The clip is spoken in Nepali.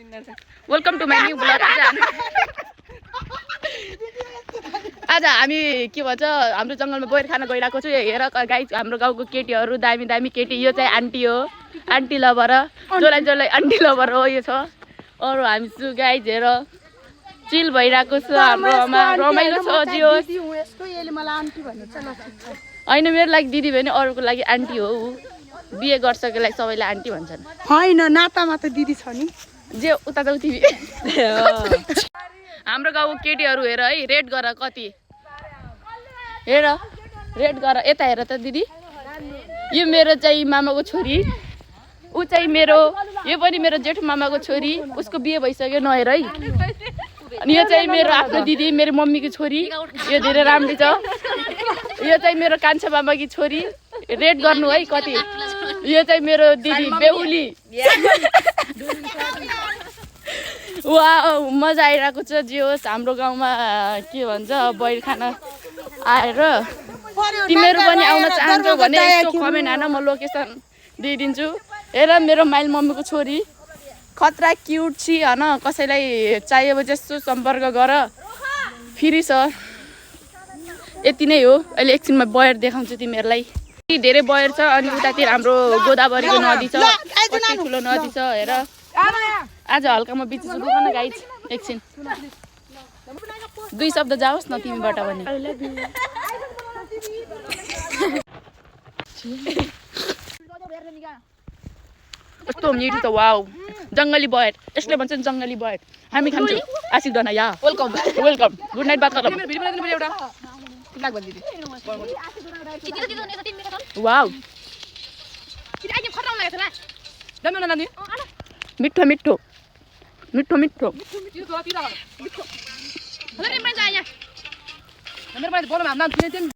Welcome to my new vlog. आज हामी के भन्छ हाम्रो जङ्गलमा बोयर खान गइरहेको छु। हेर गाई हाम्रो गाउँको केटीहरू दामी दामी केटी। यो चाहिँ आन्टी हो, आन्टी लभर, जसलाई जसलाई आन्टी लभर हो यो छ। अरू हामी छु गाई हेर चिल भइरहेको छ हाम्रोमा, रमाइलो छ जियो। होइन मेरो लागि दिदी भने अरूको लागि आन्टी हो। ऊ बिहे गर्छको लागि सबैलाई आन्टी भन्छन्। होइन नातामा त दिदी छ नि जे उता जाऊ तिमी। हाम्रो गाउँको केटीहरू हेर है, रेड गर कति हेर, रेड गर। यता हेर त दिदी, यो मेरो चाहिँ मामाको छोरी, ऊ चाहिँ मेरो, यो पनि मेरो जेठो मामाको छोरी। उसको बिहे भइसक्यो नहेर है। अनि यो चाहिँ मेरो आफ्नो दिदी, मेरो मम्मीको छोरी। यो धेरै राम्रो छ। यो चाहिँ मेरो कान्छा मामाकी छोरी। रेड गर्नु है कति। यो चाहिँ मेरो दिदी बेहुली। वाह मजा आइरहेको छ। जे होस् हाम्रो गाउँमा के भन्छ बोइल खाना आएर तिमीहरू पनि आउन चाहन्छौ भने यसो कमेन्ट हान, म लोकेसन दिइदिन्छु। हेर मेरो माइल मम्मीको छोरी खतरा क्युट छि होइन। कसैलाई चाहियो भने जस्तो सम्पर्क गर, फ्री छ। यति नै हो। अहिले एकछिनमा बयर देखाउँछु तिमीहरूलाई। धेरै बयर छ। अनि उतातिर हाम्रो गोदावरीको नदी छ, कति ठुलो नदी छ हेर। आज हल्का म बिच छु न गाइज। एकछिन 2 शब्द जाओस् न तिमीबाट पनि। कस्तो मिठो छ। वाउ जङ्गली बयर, यसले भन्छ जङ्गली बयर। हामी खान्छौँ आशिक डना। या वेलकम वेलकम। गुड नाइट बात गरौँ। वाउ मिठो मिठो मिठो मिठो।